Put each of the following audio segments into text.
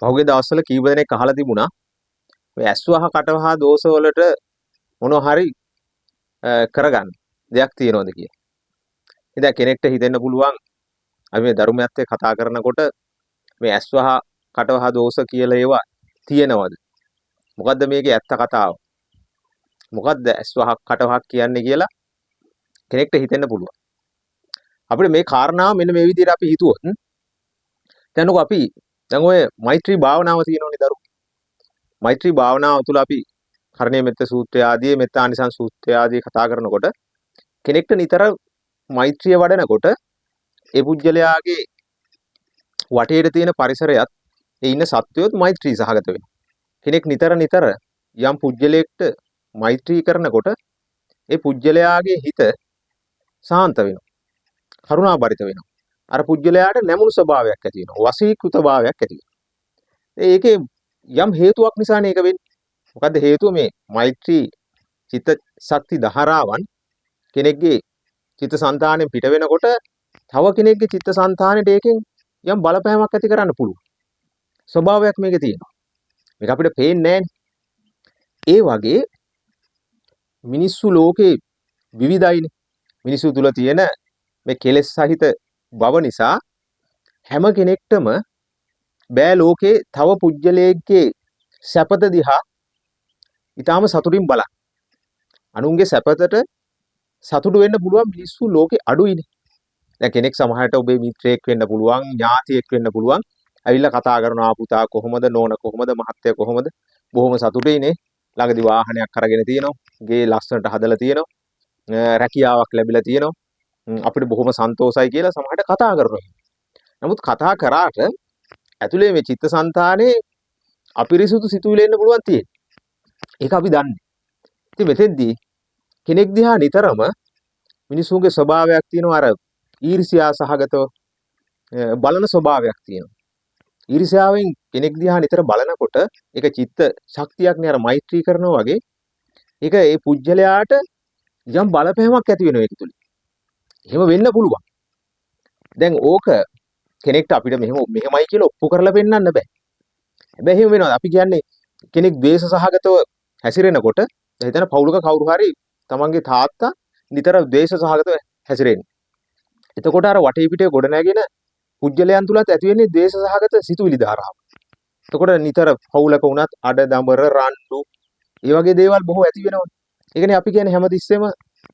පහුගිය දවස්වල කීප දෙනෙක් අහලා තිබුණා මේ ඇස් වහ කට වහ දෝෂ වලට මොනවා හරි කරගන්න දෙයක් තියෙනවද කියලා. ඉතින් දැන් කෙනෙක්ට හිතෙන්න පුළුවන් අපි මේ ධර්මයත් එක්ක කතා කරනකොට මේ ඇස් වහ කට වහ දෝෂ කියලා ඒවා තියෙනවද? මොකද්ද මේකේ ඇත්ත කතාව? මොකද්ද ඇස් වහක් කට වහක් කියන්නේ කියලා කෙනෙක්ට හිතෙන්න පුළුවන්. අපිට මේ කාරණාව මෙන්න මේ විදිහට අපි හිතුවොත් දැන්කෝ අපි දැන් ඔය මෛත්‍රී භාවනාව තියෙනවනේ දරුවෝ. මෛත්‍රී භාවනාව තුළ අපි කරණීය මෙත්ත සූත්‍රය ආදී මෙත්තානිසංස සූත්‍රය ආදී කතා කරනකොට කෙනෙක්ට නිතර මෛත්‍රිය වඩනකොට ඒ පුජ්‍යලයාගේ වටේට තියෙන පරිසරයත් ඒ ඉන්න සත්වයොත් මෛත්‍රී සහගත වෙනවා. කෙනෙක් නිතර නිතර යම් පුජ්‍යලයකට මෛත්‍රී කරනකොට ඒ පුජ්‍යලයාගේ හිත සාන්ත වෙනවා. කරුණාබරිත වෙනවා. අර පුජ්‍යලයාට නැමුණු ස්වභාවයක් ඇති වෙනවා. වශීකృత භාවයක් ඇති වෙනවා. ඒකේ යම් හේතුවක් නිසානේ ඒක වෙන්නේ. මොකද්ද හේතුව? මේ මෛත්‍රී චිත්ත ශක්ති ධාරාවන් කෙනෙක්ගේ චිත්ත සංතාණයෙන් පිට වෙනකොට තව කෙනෙක්ගේ චිත්ත සංතාණයට ඒකෙන් යම් බලපෑමක් ඇති කරන්න පුළුවන් ස්වභාවයක් මේකේ තියෙනවා. මේක අපිට පේන්නේ ඒ වගේ මිනිස්සු ලෝකේ විවිධයිනේ. මිනිස්සු තුල තියෙන මේ කෙලෙස් සහිත බව නිසා හැම කෙනෙක්ටම බෑ ලෝකේ තව පුජ්‍යලයකගේ සැපත දිහා ඊටාම සතුටින් බලන්න. අනුන්ගේ සැපතට සතුටු වෙන්න පුළුවන් මිනිස්සු ලෝකේ අඩුයිනේ. දැන් කෙනෙක් සමහරට ඔබේ මිත්‍රයෙක් වෙන්න පුළුවන්, ඥාතියෙක් වෙන්න පුළුවන්. ඇවිල්ලා කතා කරනවා පුතා කොහොමද, නෝන කොහොමද, මහත්තයා කොහොමද? බොහොම සතුටුයිනේ. ළඟදි වාහනයක් අරගෙන තියෙනවා. ගේ ලස්සනට හදලා තියෙනවා. රැකියාවක් ලැබිලා තියෙනවා. අපිට බොහොම සන්තෝසයි කියලා සමහරට කතා කරනවා. නමුත් කතා කරාට ඇතුලේ මේ චිත්තසංතානේ අපිරිසුදු සිතුවිලි එන්න පුළුවන් තියෙන්නේ. ඒක අපි දන්නේ. ඉතින් මෙතෙන්දී කෙනෙක් දිහා නිතරම මිනිසුන්ගේ ස්වභාවයක් තියෙනවා අර ඊර්ෂ්‍යා සහගතව බලන ස්වභාවයක් තියෙනවා. ඊර්ෂ්‍යාවෙන් කෙනෙක් දිහා නිතර බලනකොට ඒක චිත්ත ශක්තියක් නේ අර මෛත්‍රී කරනවා වගේ. ඒක ඒ පුජ්‍යලයාට යම් බලපෑමක් ඇති වෙනවා ඒක තුලින්. එහෙම වෙන්න පුළුවන්. දැන් ඕක කෙනෙක්ට අපිට මෙහෙම මෙහෙමයි කියලා ඔප්පු කරලා පෙන්නන්න බෑ. හැබැයි එහෙම වෙනවා. අපි කියන්නේ කෙනෙක් ද්වේෂ සහගතව හැසිරෙනකොට දැන් හිතන්න පවුලක කවුරු හරි තමන්ගේ තාත්තා නිතර ද්වේෂ සහගතව හැසිරෙන්නේ. එතකොට අර වටේ පිටේ ගොඩ නැගෙන පුජ්‍යලයන් තුලත් ඇති වෙන්නේ ද්වේෂ සහගත සිතුවිලි ධාරාව. එතකොට නිතර පවුලක වුණත් අඩ දඹර රණ්ඩු ඒ වගේ දේවල් බොහෝ ඇති වෙනවනේ. ඒ කියන්නේ අපි කියන්නේ හැමතිස්සෙම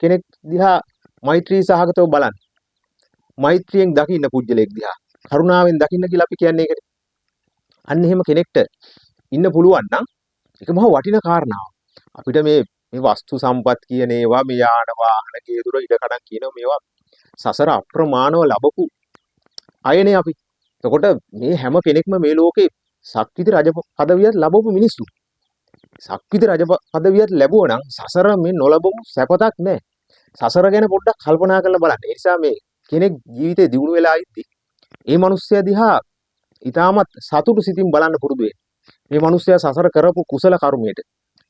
කෙනෙක් දිහා මෛත්‍රී සහගතව බලන්න. මෛත්‍රියෙන් දකින්න පුජ්‍යලෙක් දිහා. කරුණාවෙන් දකින්න කියලා අපි කියන්නේ ඒකනේ. අන්න එහෙම කෙනෙක්ට ඉන්න පුළුවන් නම් ඒක මහ වටින කාරණාවක්. අපිට මේ මේ වස්තු සම්පත් කියන ඒවා මේ යාන වාහන ගේ දොර ඉඩ කඩම් කියන මේවා සසර අප්‍රමාණව ලැබපු අයනේ අපි. එතකොට මේ හැම කෙනෙක්ම මේ ලෝකේ සක්විති රජ පදවියක් ලැබපු මිනිස්සු. සක්විති රජ පදවියක් ලැබුවා නම් සසර මේ නොලබමු සැපතක් නෑ. සසර ගැන පොඩ්ඩක් කල්පනා කරලා බලන්න. ඒ නිසා මේ කෙනෙක් ජීවිතේ දියුණු වෙලා ඉද්දි ඒ මිනිස්සයා දිහා ඊටමත් සතුටු සිතින් බලන්න පුරුදු වෙන්න. මේ මිනිස්සයා සසර කරපු කුසල කර්මයට,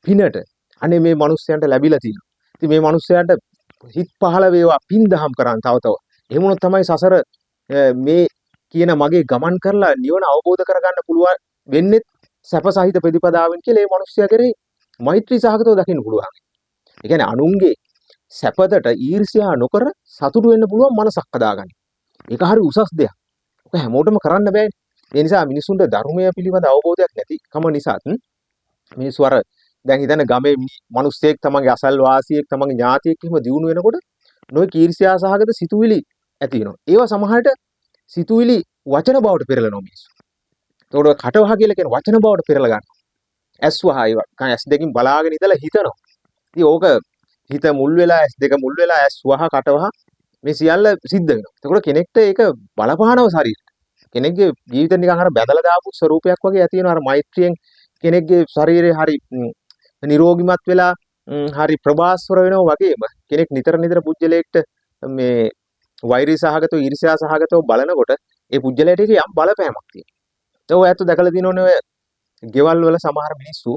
පිනට අනේ මේ මිනිස්සයන්ට ලැබිලා තියෙනවා. ඉතින් මේ මිනිස්සයාට හිත් පහළ වේවා පින් දහම් කරන් තව තව. එහෙම වුණොත් තමයි සසර මේ කියන මගේ ගමන් කරලා නිවන අවබෝධ කරගන්න පුළුවන් වෙන්නේ සැප සහිත ප්‍රතිපදාවෙන් කියලා ඒ මිනිස්සයා කෙරෙහි මෛත්‍රී සහගතව දකින්න පුළුවන්. ඒ කියන්නේ අනුන්ගේ සැපතට ඊර්ෂ්‍යා නොකර සතුටු වෙන්න පුළුවන් මනසක් හදාගන්න. ඒක හරි උසස් දෙයක්. ඔක හැමෝටම කරන්න බෑනේ. ඒ නිසා මිනිසුන්ට ධර්මය පිළිබඳ අවබෝධයක් නැතිකම නිසාත් මිනිස්සු අර දැන් හිතන්න ගමේ මිනිස්සෙක් තමන්ගේ අසල්වාසියෙක් තමන්ගේ ඥාතියෙක් එහෙම දියුණු වෙනකොට නොයෙක් ඊර්ෂ්‍යා සහගත සිතුවිලි ඇති වෙනවා. ඒවා සමහරට සිතුවිලි වචන බවට පෙරලනවා මිනිස්සු. එතකොට කටවහ කියලා කියන වචන බවට පෙරලා ගන්නවා. ඇස් වහ ඒවා. නිකන් ඇස් දෙකින් බලාගෙන ඉඳලා හිතනවා. ඉතින් ඕක හිත මුල් වෙලා ඇස් දෙක මුල් වෙලා ඇස් වහ කටවහ මේ සියල්ල සිද්ධ වෙනවා. එතකොට කෙනෙක්ට ඒක බලපානව ශරීරයට. කෙනෙක්ගේ ජීවිතේ නිකන් අර බැදලා දාපු ස්වරූපයක් වගේ ඇති වෙනවා. අර මෛත්‍රියෙන් කෙනෙක්ගේ ශරීරය හරි නිරෝගිමත් වෙලා හරි ප්‍රභාස්වර වෙනවා වගේම කෙනෙක් නිතර නිතර පුජ්‍යලයකට මේ වෛරී සහගතව ඊර්ෂ්‍යා සහගතව බලනකොට ඒ පුජ්‍යලයට ඒක යම් බලපෑමක් තියෙනවා. ඒ ඔය ඇත්ත දැකලා තියෙනවනේ ඔය ගෙවල් වල සමහර මිනිස්සු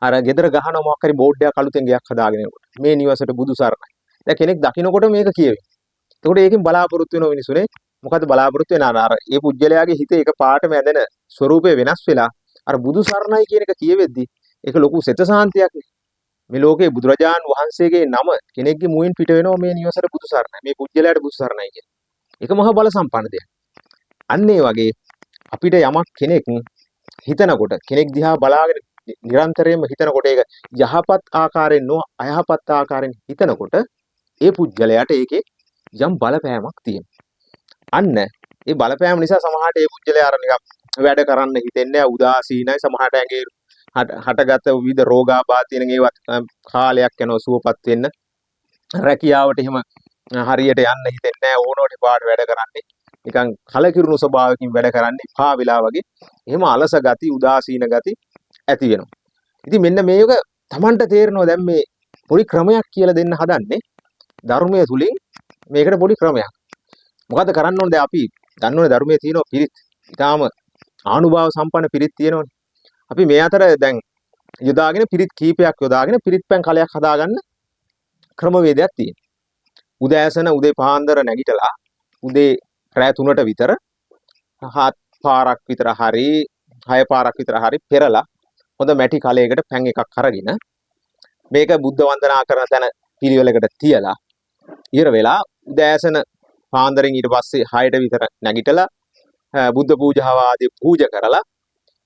අර ගෙදර ගහන මොකක් හරි බෝඩ් එකක් අලුතෙන් ගෙයක් හදාගෙන එනකොට මේ නිවසට බුදු සරණයි. දැන් කෙනෙක් දකින්නකොට මේක කියවේ. එතකොට ඒකෙන් බලාපොරොත්තු වෙන මිනිස්සුනේ මොකද බලාපොරොත්තු වෙන අර ඒ පුජ්‍යලයාගේ හිතේ එක පාටම ඇදෙන ස්වරූපය වෙනස් වෙලා අර බුදු සරණයි කියන එක කියවෙද්දි ඒක ලොකු සෙත සාන්තියක් නේ. මේ ලෝකේ බුදුරජාන් වහන්සේගේ නම කෙනෙක්ගේ මුවින් පිට වෙනවා මේ නිවසට බුදු සරණයි, මේ පුජ්‍යලයාට බුදු සරණයි කියලා. ඒක මහා බල සම්පන්න දෙයක්. අන්න ඒ වගේ අපිට යමක් කෙනෙක් හිතනකොට, කෙනෙක් දිහා බලාගෙන නිරන්තරයෙන්ම හිතනකොට ඒක යහපත් ආකාරයෙන් නො අයහපත් ආකාරයෙන් හිතනකොට ඒ පුජ්‍යලයාට ඒකේ යම් බලපෑමක් තියෙනවා. අන්න ඒ බලපෑම නිසා සමහරට ඒ පුජ්‍යලයා අර නිකන් වැඩ කරන්න හිතෙන්නේ නැහැ, උදාසීනයි, සමහරට ඇඟේ හටගත විවිධ රෝගාබාධ තියෙන ඒවත් කාලයක් යනවා සුවපත් වෙන්න. රැකියාවට එහෙම හරියට යන්න හිතෙන්නේ නැහැ, ඕනෝට පාට වැඩ කරන්නේ. නිකන් කලකිරුණු ස්වභාවයකින් වැඩ කරන්නේ, පා වෙලා වගේ. එහෙම අලස ගති, උදාසීන ගති ඇති වෙනවා. ඉතින් මෙන්න මේක Tamanට තේරෙනවා දැන් මේ පොඩි ක්‍රමයක් කියලා දෙන්න හදන්නේ ධර්මයේ තුලින් මේකට පොඩි ක්‍රමයක්. මොකද්ද කරන්න ඕනේ? දැන් අපි දන්නවනේ ධර්මයේ තියෙන පිරිත්. ඊටාම ආනුභාව සම්පන්න පිරිත් තියෙනවනේ. අපි මේ අතර දැන් යොදාගෙන පිරිත් කීපයක් යොදාගෙන පිරිත් පැන් කලයක් හදාගන්න ක්‍රමවේදයක් තියෙනවා. උදෑසන උදේ පාන්දර නැගිටලා උදේ රෑ 3ට විතර 7 පාරක් විතර හරි 6 පාරක් විතර හරි පෙරලා හොඳ මැටි කලයකට පැන් එකක් අරගෙන මේක බුද්ධ වන්දනා කරන තැන පිළිවෙලකට තියලා ඉවර වෙලා උදෑසන පාන්දරින් ඊට පස්සේ 6ට විතර නැගිටලා බුද්ධ පූජාව ආදී පූජා කරලා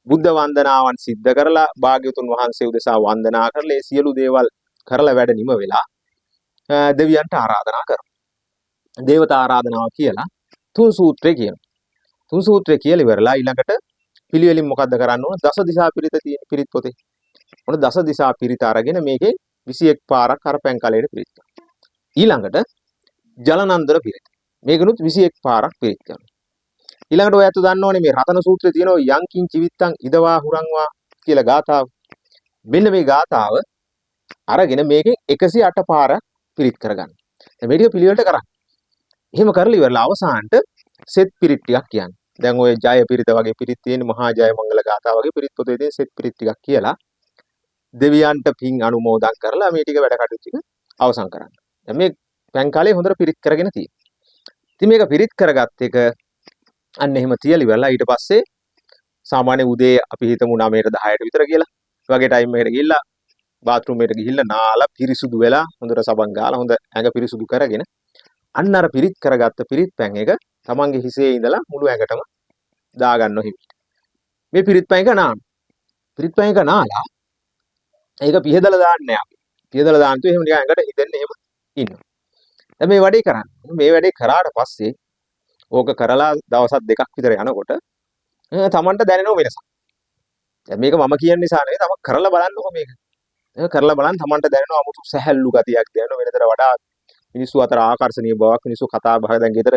බුද්ධ වන්දනාවන් සිද්ධ කරලා භාග්‍යවතුන් වහන්සේ උදෙසා වන්දනා කරලා ඒ සියලු දේවල් කරලා වැඩ නිම වෙලා දෙවියන්ට ආරාධනා කරනවා. දේවතා ආරාධනාව කියලා තුන් සූත්‍රය කියනවා. තුන් සූත්‍රය කියලා ඉවරලා ඊළඟට පිළිවෙලින් මොකද්ද කරන්න ඕන? දස දිසා පිරිත තියෙන පිරිත් පොතේ. ඔන්න දස දිසා පිරිත අරගෙන මේකේ 21 පාරක් අර පැන් කලයට පිරිත් කරනවා. ඊළඟට ජලනන්දන පිරිත. මේකනුත් 21 පාරක් පිරිත් කරනවා. ඊළඟට ඔය ඇත්ත දන්නවනේ මේ රතන සූත්‍රයේ තියෙනවා යංකින් චිවිත්තං ඉදවා හුරංවා කියලා ගාථාව. මෙන්න මේ ගාථාව අරගෙන මේකෙන් 108 පාරක් පිරිත් කරගන්න. දැන් මේ ටික පිළිවෙලට කරන්න. එහෙම කරලා ඉවරලා අවසානට සෙත් පිරිත් ටිකක් කියන්න. දැන් ඔය ජය පිරිත වගේ පිරිත් තියෙන මහා ජය මංගල ගාථා වගේ පිරිත් පොතේ තියෙන සෙත් පිරිත් ටිකක් කියලා දෙවියන්ට පින් අනුමෝදන් කරලා මේ ටික වැඩ කටයුතු ටික අවසන් කරන්න. දැන් මේ පැන් කාලේ හොඳට පිරිත් කරගෙන තියෙනවා. ඉතින් මේක පිරිත් කරගත්ත එක අන්න එහෙම තියලා ඉවරලා ඊට පස්සේ සාමාන්‍ය උදේ අපි හිතමු 9ට 10ට විතර කියලා. ඒ වගේ ටයිම් එකකට ගිහිල්ලා බාත්රූම් එකට ගිහිල්ලා නාලා පිරිසුදු වෙලා හොඳට සබන් ගාලා හොඳ ඇඟ පිරිසුදු කරගෙන අන්න අර පිරිත් කරගත්ත පිරිත් පැන් එක තමන්ගේ හිසේ ඉඳලා මුළු ඇඟටම දාගන්න හිමිට. මේ පිරිත් පැන් එක නාන. පිරිත් පැන් එක නාලා ඒක පිහදලා දාන්නේ අපි. පිහදලා දාන්න තු එහෙම නිකන් ඇඟට හිතෙන්න එහෙම ඉන්නවා. දැන් මේ වැඩේ කරන්න. මේ වැඩේ කරාට පස්සේ ඕක කරලා දවස් දෙකක් විතර යනකොට තමන්ට දැනෙනව වෙනසක්. දැන් මේක මම කියන නිසා නෙවෙයි, තමන් කරලා බලන්නකෝ මේක. ඒක කරලා බලන්න තමන්ට දැනෙනවා අමුතු සැහැල්ලු ගතියක් දැනෙනවා. වෙනතර වඩා මිනිස්සු අතර ආකර්ෂණීය බවක්, මිනිස්සු කතා බහ දැන් ගෙදර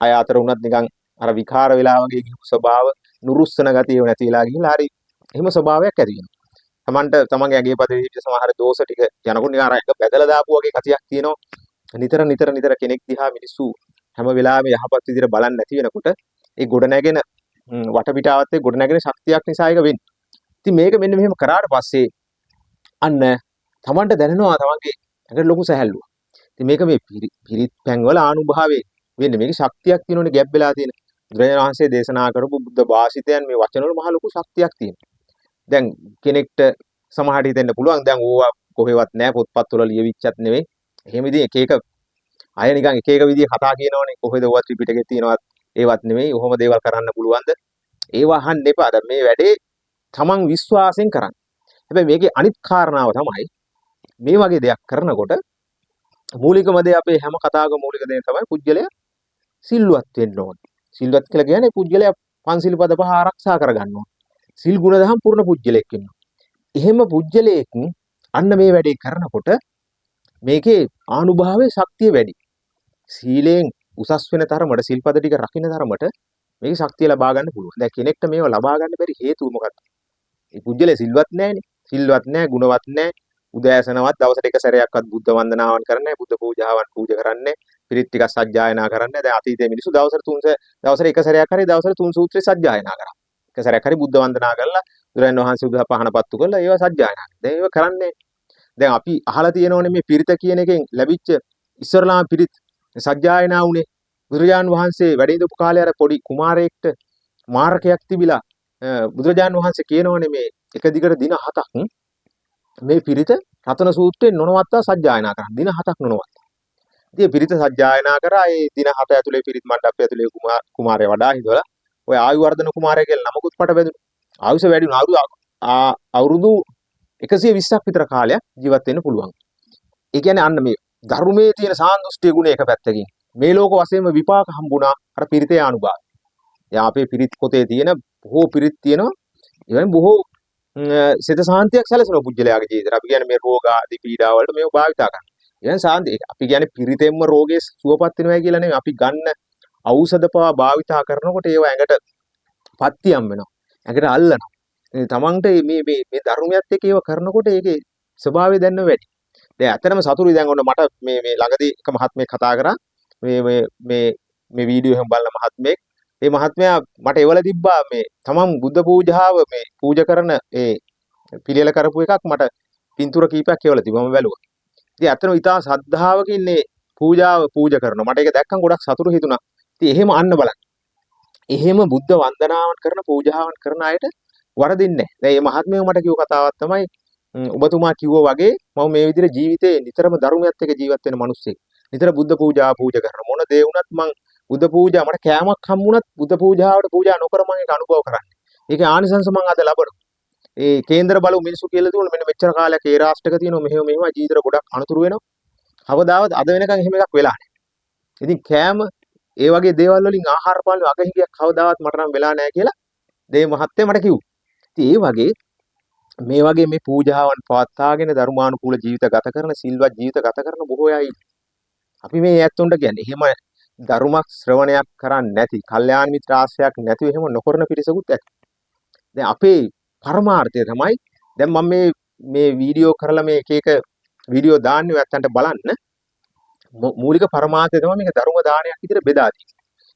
අය අතර වුණත් නිකන් අර විකාර වෙලා වගේ ගිහපු ස්වභාව, නුරුස්සන ගතිය ඒව නැති වෙලා ගිහිල්ලා හරි එහෙම ස්වභාවයක් ඇති වෙනවා. තමන්ට තමන්ගේ ඇඟේ පදේ හිටිය සමහර දෝෂ ටික යනකොට නිකන් අර ඇඟ බැදලා දාපු වගේ ගතියක් තියෙනවා. නිතර නිතර නිතර කෙනෙක් දිහා මිනිස්සු හැම වෙලාවෙම යහපත් විදිහට බලන්නේ නැති වෙනකොට ඒ ගොඩ නැගෙන වටපිටාවත් එක්ක ගොඩ නැගෙන ශක්තියක් නිසා ඒක වෙන්නේ. ඉතින් මේක මෙන්න මෙහෙම කරාට පස්සේ අන්න තමන්ට දැනෙනවා තමන්ගේ ඇඟට ලොකු සැහැල්ලුවක්. ඉතින් මේක මේ පිරිත් පැන් වල ආනුභාවයේ වෙන්නේ. මේකේ ශක්තියක් තියෙනෝනේ ගැබ් වෙලා තියෙන. බුදුරජාණන් වහන්සේ දේශනා කරපු බුද්ධ භාෂිතයන් මේ වචන වල මහ ලොකු ශක්තියක් තියෙනවා. දැන් කෙනෙක්ට සමහරට හිතෙන්න පුළුවන් දැන් ඕවා කොහෙවත් නෑ, පොත්පත් වල ලියවිච්චත් නෙවෙයි. එහෙම ඉතින් එක එක අය නිකන් එක එක විදිහේ කතා කියනවනේ. කොහෙද ඕවා ත්‍රිපිටකේ තියෙනවත් ඒවත් නෙවෙයි. ඔහොම දේවල් කරන්න පුළුවන්ද? ඒවා අහන්න එපා. දැන් මේ වැඩේ තමන් විශ්වාසයෙන් කරන්න. හැබැයි මේකේ අනිත් කාරණාව තමයි මේ වගේ දෙයක් කරනකොට මූලිකම දේ අපේ හැම කතාවකම මූලික දේ තමයි පුජ්‍යලයා සිල්වත් වෙන්න ඕනේ. සිල්වත් කියලා කියන්නේ පුජ්‍යලයා පන්සිල් පද පහ ආරක්ෂා කරගන්න ඕනේ. සිල් ගුණ දහම් පූර්ණ පුජ්‍යලෙක් වෙන්න ඕනේ. එහෙම පුජ්‍යලයෙක් අන්න මේ වැඩේ කරනකොට මේකේ ආනුභාවයේ ශක්තිය වැඩි. සීලයෙන් උසස් වෙන තරමට සිල්පද ටික රකින්න තරමට මේකේ ශක්තිය ලබා ගන්න පුළුවන්. දැන් කෙනෙක්ට මේව ලබා ගන්න බැරි හේතුව මොකක්ද? මේ පුජ්‍යලයා සිල්වත් නෑනේ. සිල්වත් නෑ, ගුණවත් නෑ. උදෑසනවත් දවසට එක සැරයක්වත් බුද්ධ වන්දනාවන් කරන්නේ නෑ, බුද්ධ පූජාවන් පූජා කරන්නේ නෑ, පිරිත් ටිකක් සජ්ජායනා කරන්නේ නෑ. දැන් අතීතයේ මිනිස්සු දවසට එක සැරයක් හරි දවසට තුන් සූත්‍රය සජ්ජායනා කරා. එක සැරයක් හරි බුද්ධ වන්දනා කරලා බුදුරජාණන් වහන්සේ උදා පහන පත්තු කරලා ඒවා සජ්ජායනා කරා. දැන් ඒවා කරන්නේ දැන් අපි අහලා තියෙනෝනේ මේ පිරිත කියන එකෙන් ලැබිච්ච ඉස්සරලාම පිරිත් සජ්ජායනා වුණේ බුදුරජාන් වහන්සේ වැඩ ඉඳපු කාලේ අර පොඩි කුමාරයෙක්ට මාරකයක් තිබිලා බුදුරජාන් වහන්සේ කියනවනේ මේ එක දිගට දින 7ක් මේ පිරිත රතන සූත්‍රයෙන් නොනවත්තා සජ්ජායනා කරන්න. දින 7ක් නොනවත්තා. ඉතින් පිරිත සජ්ජායනා කරා. ඒ දින 7 ඇතුලේ පිරිත් මණ්ඩපය ඇතුලේ කුමාරයා වඩා හිඳවලා ඔය ආයුවර්ධන කුමාරයා කියලා නමකුත් පට බැඳුණා. ආයුෂ වැඩි වුණා. අවුරුදු 120ක් විතර කාලයක් ජීවත් වෙන්න පුළුවන්. ඒ කියන්නේ අන්න මේ ධර්මයේ තියෙන සාන්දෘෂ්ටි ගුණ එක පැත්තකින් මේ ලෝක වශයෙන්ම විපාක හම්බුණා අර පිරිතේ ආනුභාවය. දැන් අපේ පිරිත් පොතේ තියෙන බොහෝ පිරිත් තියෙනවා. ඒ වගේම බොහෝ සිත සාන්තියක් සැලසෙනවා පුජ්‍යලයාගේ ජීවිතේට. අපි කියන්නේ මේ රෝග ආදී පීඩා වලට මේව භාවිතා කරනවා. ඒ කියන්නේ සාන්ති අපි කියන්නේ පිරිතෙන්ම රෝගේ සුවපත් වෙනවා කියලා නෙමෙයි. අපි ගන්න ඖෂධ පවා භාවිතා කරනකොට ඒවා ඇඟට පත්තියම් වෙනවා. ඇඟට අල්ලනවා. ඉතින් තමන්ට මේ මේ මේ ධර්මයත් එක්ක ඒව කරනකොට ඒකේ ස්වභාවය දැනන වැඩි. දැන් ඇත්තටම සතුටුයි. දැන් ඔන්න මට මේ මේ ළඟදී එක මහත්මයෙක් කතා කරා. මේ මේ මේ මේ වීඩියෝ එහෙම බලන මහත්මයෙක්. ඒ මහත්මයා මට එවල තිබ්බා මේ තමන් බුද්ධ පූජාව මේ පූජා කරන ඒ පිළියෙල කරපු එකක් මට පින්තූර කීපයක් එවල තිබ්බා. මම බැලුවා. ඉතින් ඇත්තටම ඉතා සද්ධාවකින් මේ පූජාව පූජා කරනවා. මට ඒක දැක්කම ගොඩක් සතුටු හිතුණා. ඉතින් එහෙම අන්න බලන්න. එහෙම බුද්ධ වන්දනාවන් කරන පූජාවන් කරන අයට වරදින්නේ නැහැ. දැන් මේ මහත්මයා මට කිව්ව කතාවක් තමයි ඔබතුමා කිව්වා වගේ මම මේ විදිහට ජීවිතේ නිතරම ධර්මයත් එක්ක ජීවත් වෙන මිනිස්සෙක්. නිතර බුද්ධ පූජා පූජා කරන මොන දේ වුණත් මං බුද්ධ පූජා මට කෑමක් හම්බුණත් බුද්ධ පූජාවට පූජා නොකර මං ඒක අනුභව කරන්නේ. ඒකේ ආනිසංස මං අද ලබනවා. ඒ කේන්දර බලු මිනිස්සු කියලා දුන්න මෙන්න මෙච්චර කාලයක් ඒ රාෂ්ට්‍රක තියෙනවා මෙහෙම මෙහෙම ජීවිතේට ගොඩක් අනතුරු වෙනවා. කවදාවත් අද වෙනකන් එහෙම එකක් වෙලා නැහැ. ඉතින් කෑම ඒ වගේ දේවල් වලින් ආහාර පාන අගහිඟයක් කවදාවත් මට නම් වෙලා නැහැ කියලා දේ මහත්තයා මට කිව්වා. ඉතින් ඒ වගේ මේ වගේ මේ පූජාවන් පවත්වාගෙන ධර්මානුකූල ජීවිත ගත කරන සිල්වත් ජීවිත ගත කරන බොහෝ අය අපි මේ ඇත්තොන්ට කියන්නේ එහෙම ධර්මයක් ශ්‍රවණයක් කරන්නේ නැති, කල්යාණ මිත්‍ර ආශ්‍රයක් නැතිව එහෙම නොකරන පිරිසකුත් ඇති. දැන් අපේ පරමාර්ථය තමයි දැන් මම මේ මේ වීඩියෝ කරලා මේ එක එක වීඩියෝ දාන්නේ ඔය ඇත්තන්ට බලන්න. මූලික පරමාර්ථය තමයි මේක ධර්ම දානයක් විදිහට බෙදා දීම.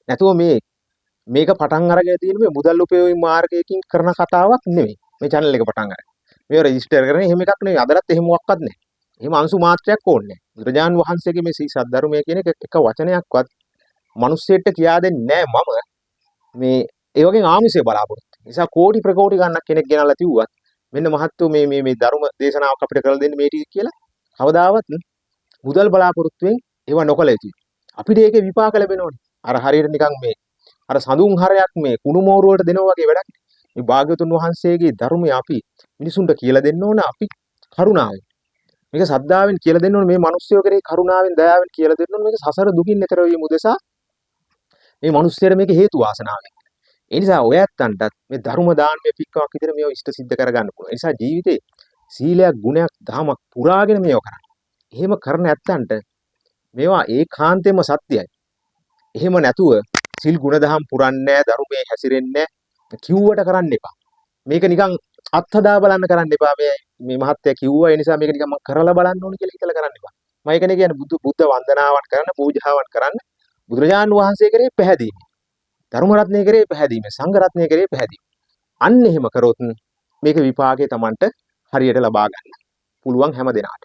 නැතුව මේ මේක පටන් අරගෙන තියෙන මේ මුදල් උපයෝගී මාර්ගයකින් කරන කතාවක් නෙමෙයි. මේ channel එක පටන් අරගෙන. මේව රෙජිස්ටර් කරගෙන එහෙම එකක් නෙමෙයි. අදටත් එහෙම මොකක්වත් නැහැ. එහෙම අංශු මාත්‍රයක් ඕනේ නැහැ. බුදුරජාන් වහන්සේගේ මේ ශ්‍රී සද්ධර්මය කියන එක එක වචනයක්වත් මිනිස්සෙක්ට කියා දෙන්නේ නැහැ මම. මේ ඒ වගේ ආමිෂය බලාපොරොත්තු. නිසා කෝටි ප්‍රකෝටි ගණනක් කෙනෙක් ගෙනල්ලා තිව්වත් මෙන්න මහත්තයෝ මේ මේ මේ ධර්ම දේශනාවක් අපිට කරලා දෙන්න මේ ටික කියලා කවදාවත් මුදල් බලාපොරොත්තුවෙන් ඒවා නොකළ යුතුයි. අපිට ඒකේ විපාක ලැබෙනවනේ. අර හරියට නිකන් මේ අර සඳුන් හරයක් මේ කුණු මෝරු වලට දෙනවා වගේ වැඩක්. මේ භාග්‍යවතුන් වහන්සේගේ ධර්මය අපි මිනිසුන්ට කියලා දෙන්න ඕන අපි කරුණාවෙන්. මේක සද්ධාවෙන් කියලා දෙන්න ඕන මේ මිනිස්සුયો කෙරෙහි කරුණාවෙන් දයාවෙන් කියලා දෙන්න ඕන මේක සසර දුකින් එතර වීම උදෙසා මේ මිනිස්සුන්ට මේක හේතු වාසනාවක්. ඒ නිසා ඔය ඇත්තන්ටත් මේ ධර්ම දානමය පික්කමක් විතර මේව ඉෂ්ට සිද්ධ කරගන්න පුළුවන්. ඒ නිසා ජීවිතේ සීලයක් ගුණයක් දහමක් පුරාගෙන මේව කරන්න. එහෙම කරන ඇත්තන්ට මේවා ඒකාන්තයෙන්ම සත්‍යයි. එහෙම නැතුව සිල් ගුණ දහම් පුරන්නේ නැහැ, ධර්මයේ හැසිරෙන්නේ නැහැ කිව්වට කරන්න එපා. මේක නිකන් අත්හදා බලන්න කරන්න එපා. මේ මේ මහත්තයා කිව්වා ඒ නිසා මේක නිකන් මං කරලා බලන්න ඕන කියලා හිතලා කරන්න එපා. මම ඒකනේ කියන්නේ බුදු බුද්ධ වන්දනාවන් කරන්න, පූජාවන් කරන්න බුදුරජාන් වහන්සේ කරේ පැහැදීම. ධර්ම රත්නය කරේ පැහැදීම, සංඝ රත්නය කරේ පැහැදීම. අන්න එහෙම කරොත් මේක විපාකේ Tamanට හරියට ලබා ගන්න පුළුවන් හැම දෙනාට.